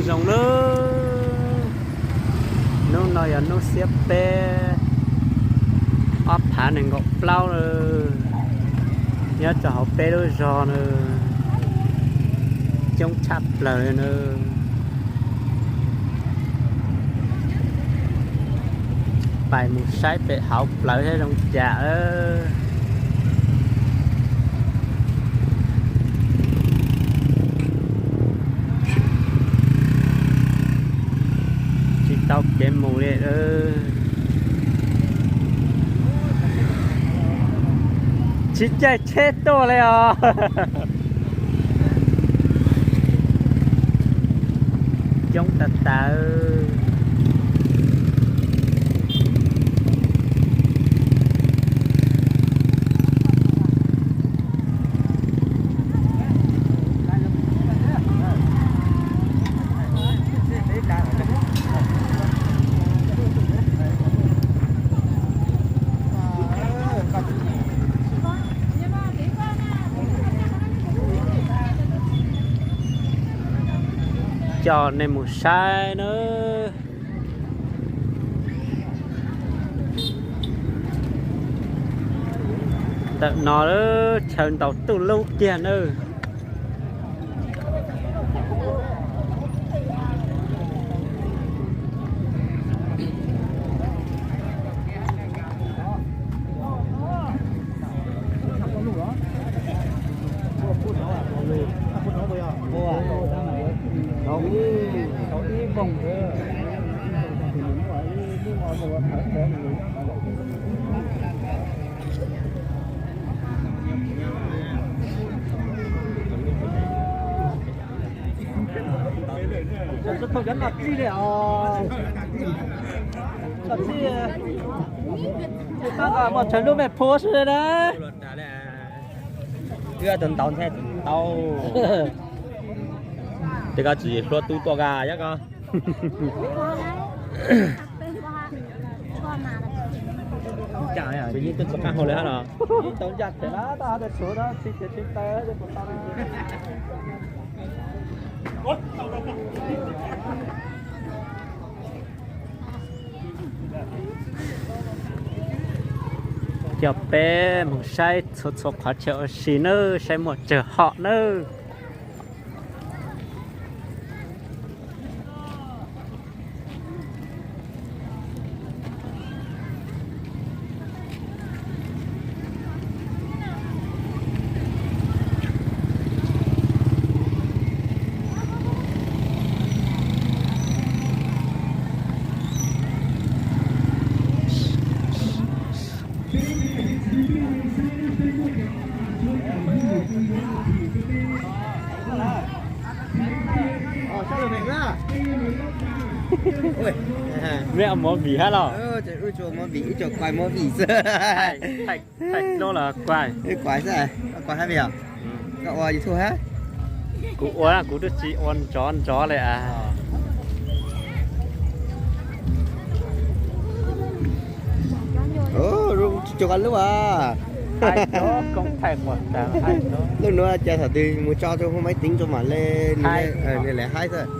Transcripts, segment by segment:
Zoo nawb, hnub no yog hnub xiab peb, ob phav nees nkaum plaub lawm, nyob rau hauv peb lub zos na, coob tshaj plaws li na. Pais mus saib pem hauv plawv thiab zoo cas. Tsis tau kev mus li. Tsis caij tsheb tuaj li os. Coob tas tas. Coj nej mus saib nawb. Ntawm no chaw ntaus tuj lub kiag nawb. Muaj tsawg lub mej phuab xwb na. Wb tus ntaus nthe tus ntaus. Tej koj tsis hluas tu tuaj ka yab ko. Ces yeej tuaj txog qab hau li hab los. Coj peb mus saib txhua txhua qhov chaw ua si nawb, saib muaj tsawg hom nawb. Mej ua movie hab los? Wb ua movie, wb tsuas kuaj movie xwb. Thaij dlua los kuaj? Kuaj xwb, kuaj hab pes yog? Koj ua YouTube hab? Kuv ua, kuv twb tsis ua nrov nrov li as. Tsis cuag koj lub as. Lub nuav cas thaum twg mus tso rau hauv maiv tiv rau mam le, nws le haib xwb.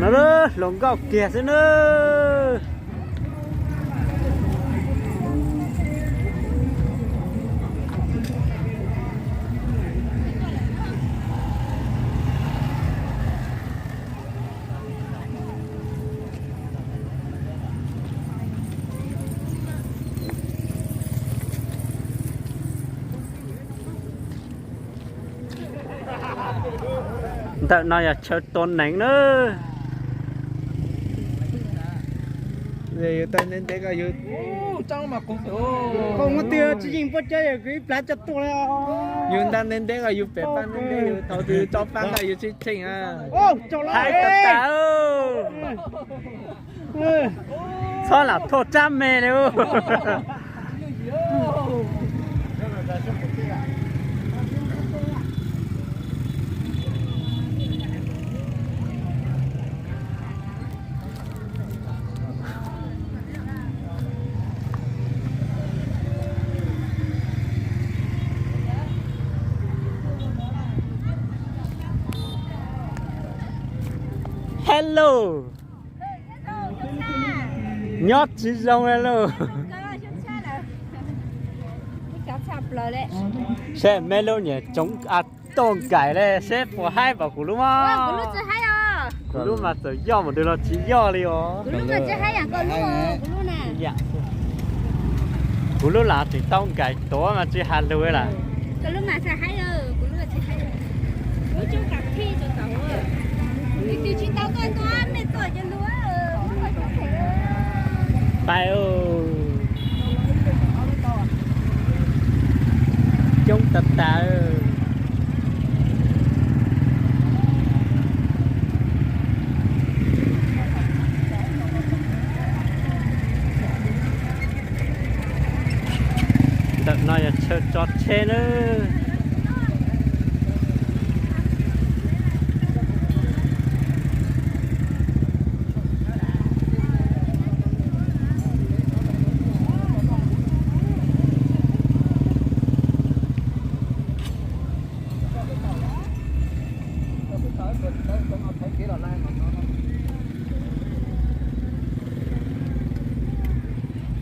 No hluas nkauj kiag xwb nawb. Ntawm no yog chaw tua neeg nawb. Yus tau ntev ntev ko yus, koj muab twg tsis yeej pob cawv yog kws ib plhav coj tuaj li. Yus nta ntev ntev ko yus pem paab ntev ntev, yus thaum twg tso paab ko yus tsis tsheej a. Hais tau tas. Txhob lam thauj tsab me li. Hello. Nyob tsis zoo li lauj. Seb me lub niam tsoov a, tau nkaim li seb puas haib npaum kuv lub mog. Kuv lub mas txawm yoj mus dua los tsis yoj li os. Kuv lub lam tseem tau nkaim tuav mas tsis has lus lawm. Pais, coob tas tas. Ntawm no yog chaw tso tsheb nawb.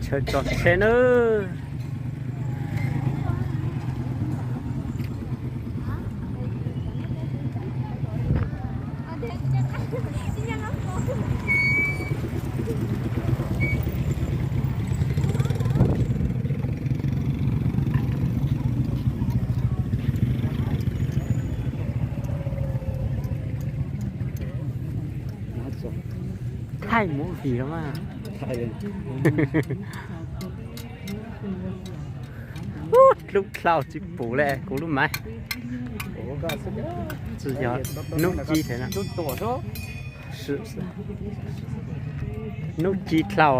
Chaw tso tsheb nawb. Thaij movie los mas. Ub, lub dlhau tsis pum li kuv lub maiv. Tsis yog hnub ci thiab na. Hnub ci dlhau.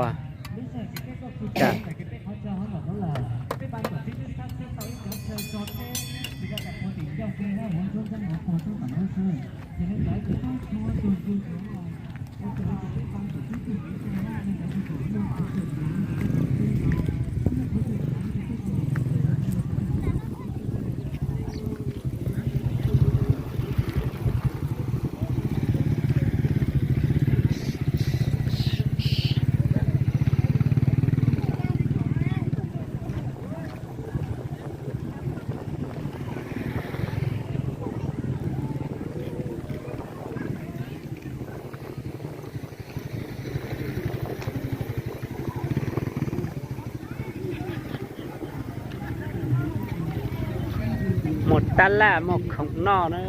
Muaj tab laj muaj khoom noj na.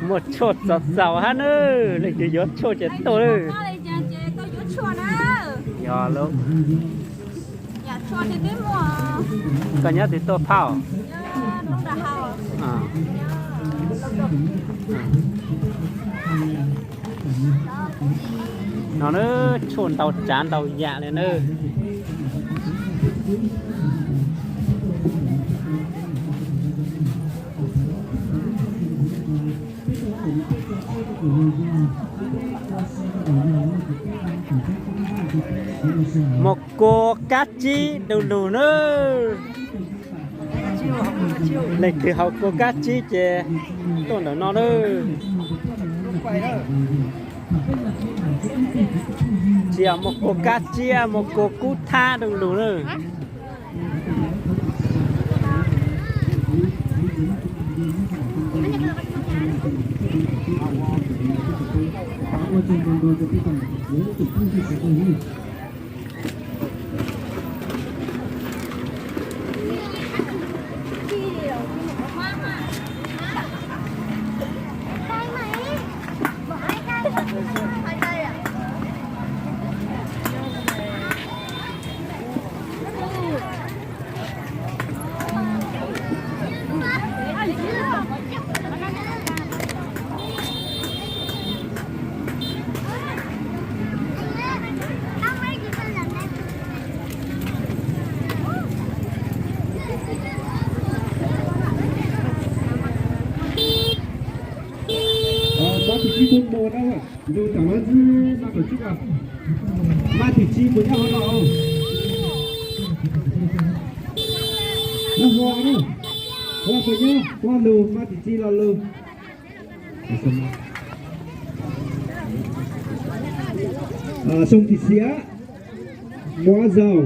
Muaj tshuaj txaus txaus hab nawb, leej twg yuav tshuaj ces tuaj nawb. Yog lawm. Koj nyob twg tuaj phauj? No na, tshuaj ntau tsav ntau yam li na. Muaj kua kab tsib du lug nawb. Leej twg haus kua kab tsib ces tuaj ntawm no nawb. Tsis yog muaj kua kab tsib, muaj kua kub thab du lug nawb. Ntu tam no txwb maj kaum tsib ko. Maj tim tsib puas nyob hauv no? Nyob hauv no. Hauv puas nyob? Hauv lug, maj tim tsib los lug. Xoo tim xya, muab zaug.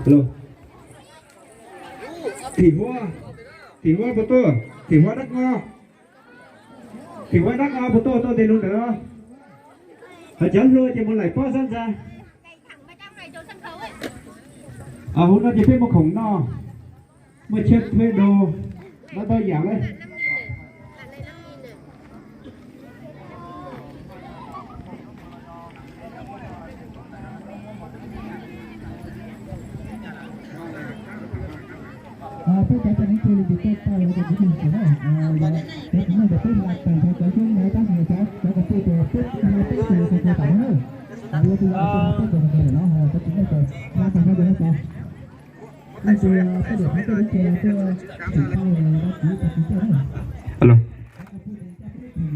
Hello. Thim Huab, Thim Huab puas tuaj? Thim Huab Dab Ngo, Thim Huab Dab Ngo puas tuaj, tuaj ntej lug ntawm no? Hos cov hluas ces mus laim pob sab ntxa. Hauv no ces peb muaj khoom noj, muaj cheb, muaj do, muaj ntau yam lawm. Peb cov tag neeb cia li tau los cov kwv tij na, cov kwv tij na, peb tab sis cov xyoob na tab sis cov cov kwv tij tus peb tus tus tus tus tam no na, cov kwv tij tus peb tus tus no cov kwv tij na, cov tag no cov no cov.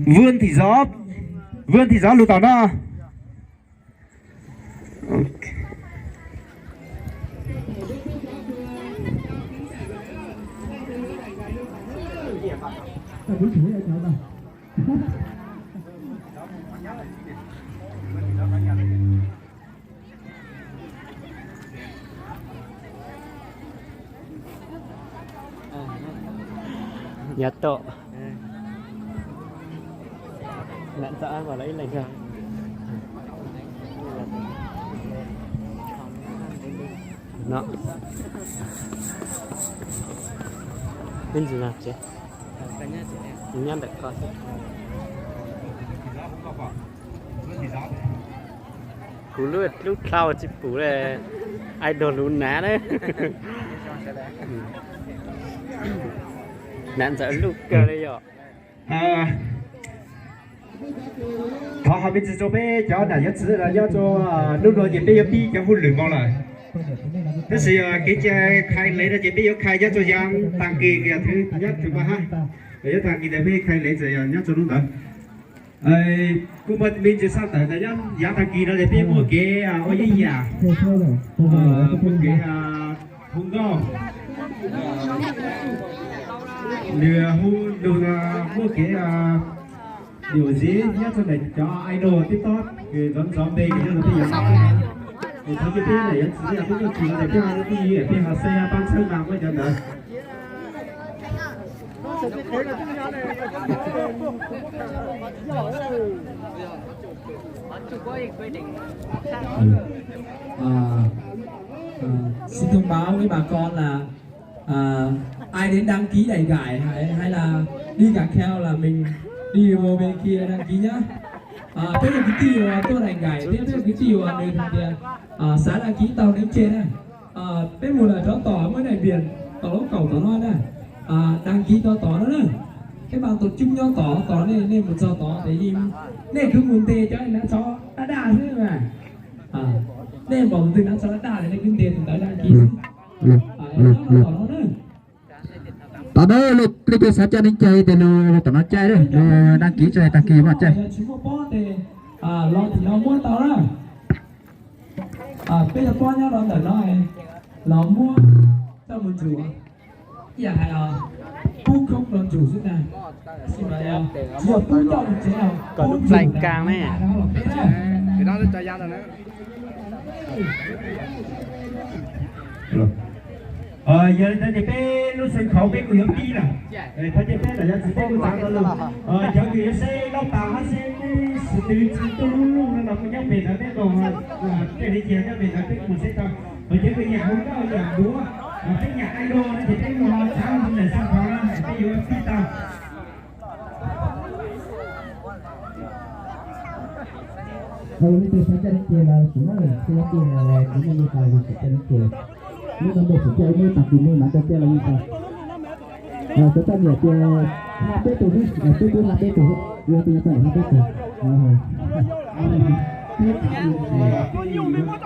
Vwj Thim Zov, Vwj Thim Zov lug tom no. Nyob tom. Lam txog mas lawv ib leeg. No. Ib ntsis no tsev. Nyob ntawm ko xwb. Kuv lub lub dlau tsis pum li, idol lub nav na. Nav ntxawm luj kawg li yom. Thov hais me ntsis rau peb cov nam cov txiv nyob rau hnub no ces peb yuav pib cov hauj lwm mus lawm. Tab sis kev cai khai lev no ces peb yuav khai nyob rau yav tag kis, nyob rau hab, yav tag kis ntawd peb khai lev txawm yog nyob rau hnub ntawd. Kuj muaj me ntsis xav tawm ntawd, yav tag kis no ces peb muaj kev ua yeeb yam, muaj kev hu nkauj, nws hu nug, muaj kev yuam ziv nyob rau ntawm cov idol TikTok, ntxov ntxov npe nyob rau peb yav, es thov cia peb nam yuav txiv peb tug tsis los peb peb ho xeeb pab txhawb nqa muab cov ntawd. Xin thông báo với bà con là à, ai đến đăng ký đảy gải hay, hay là đi cả kheo là mình đi vô bên kia đăng ký nhá. À, peb yog kwv tij uas tuaj đảy gải thiab peb yog kwv tij uas nws hais tias à, xav đăng ký tau neb tseg na. À, peb mus lawm rov tom muaj đại diện tom lub kaum tom no na. À, đăng ký tau tom no na. Cái bàn tổ chức nyob tom, tom nej, nej mus txog tom, tại vì nej cứ mus nte cov nab tsov daj daj xwb mas. À, nej npaum tus twg nab tsov daj daj ces nej cứ nte tus ntawd đăng ký xwb. Tom no na. Tom no leej twg xav coj neb cai ces lug tom no cai, lug đăng ký tso tag kis mam cai. Tsis muaj pob ces los tim no muab tau na. Peb cov pob nyob rau ntawm no los muab coj mus ntsuas. Ib yam hais los pub khoob los ntsuas xwb na. Tsis yog pub coj mus tsev, kom lub plaim kas ne. Yog li ntawd ces peb lub sân khấu peb kuj yuav pib lawm. Thov caw peb nam yuav txiv peb kuj txav tau lug. Cov kws yuav saib lub pas hab saib peb xwm tw tsis tuaj lub luj no los kuj nyob pem ntawd peb los, tej li cas nyob pem ntawd peb kuj mus saib tau. Hos cov kws nyiam hu nkauj nyiam duav, peb nyiam idol no ces peb mus txav lug ntawm sân khấu na, peb yuav pib tau. Thaum leej twg xav coj neeb ces los sim muab lawm, xav coj los sim muab li tas, xav coj neeb ces. Lub no muaj sim coj ib lub tas, sim muab mas coj coj los li tas. Cov poj niam tias hla peb tus xwb, peb twb hla peb tus, yog tias poj niam hla peb tus. Peb tau hla tau peb tus, peb tau hla tau peb tus, yog tau tus, cov poj niam hla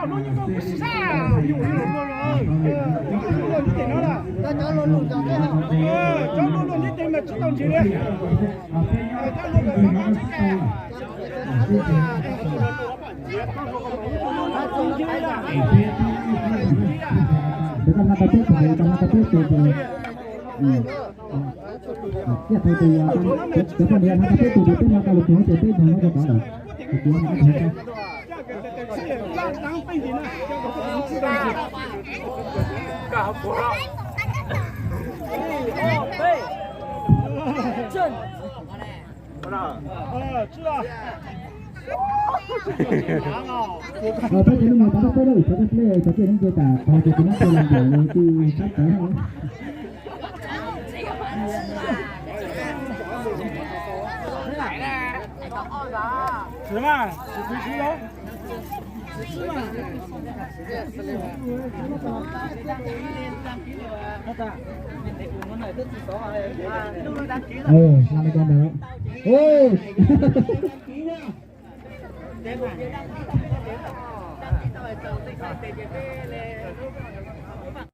tau peb tus, peb hla tau lwm tus ces peb tus no rau tod lawm. Peb cov neeg mus tau peb lawm, cov peb, cov peb neeg ces tam qhov ces tus neeg ces los ntiam los twb sab tawv. Hla li ko ntawd.